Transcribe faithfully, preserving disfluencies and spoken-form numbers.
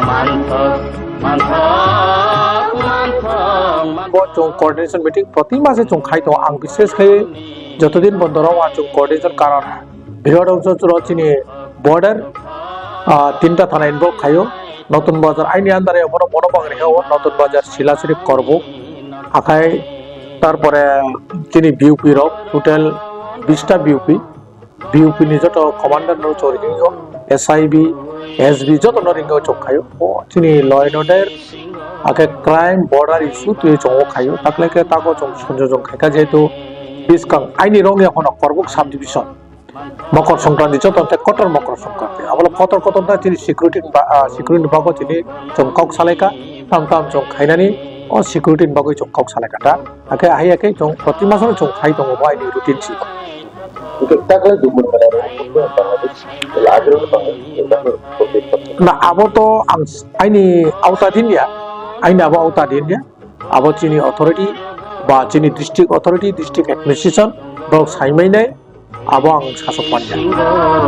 Bo chwng coordination meeting proti mase chwng khai tongo. Ang bishes khai jotodin bondo rok ang chwng coordination karon Bhirat Road chwng chini border, ah, tinta thana involve khaio. Notun Bazar aini under e bono bono bang ringa o Notun Bazar, Silasuri, Korbuk. Akhai tarpore chini B U P rok total bista B U P. B U P ni joto commander no chori ringo, S I B, S B joto no ringo chok khayo. O chini law and order, ake crime, border issue twi chongo khayo. Takle ke tago chong sonjo jong khaika jehetu biskang aini rong ya hono Korbuk subdivision. Mokor Songkranti joto te kotor Mokor Songkranti. Abolo kotor kotor ta chini security ba, ah, security ni bago chini chong kok salaika, tam tam chong khainani o security ni bagwi chong kok salaika ta. Ake ahi ake chong proti masono chong khai tongo bo aini routine si. Hingke taklai Dumbur Mela rok Bangladesh, Bangladesh, Bangladesh, Bangladesh. Na abo to ang s-, aini auta din ya, aini abo auta din ya. Abo chini authority ba chini district authority, district administration rok saimai nai, abo ang sasok manya.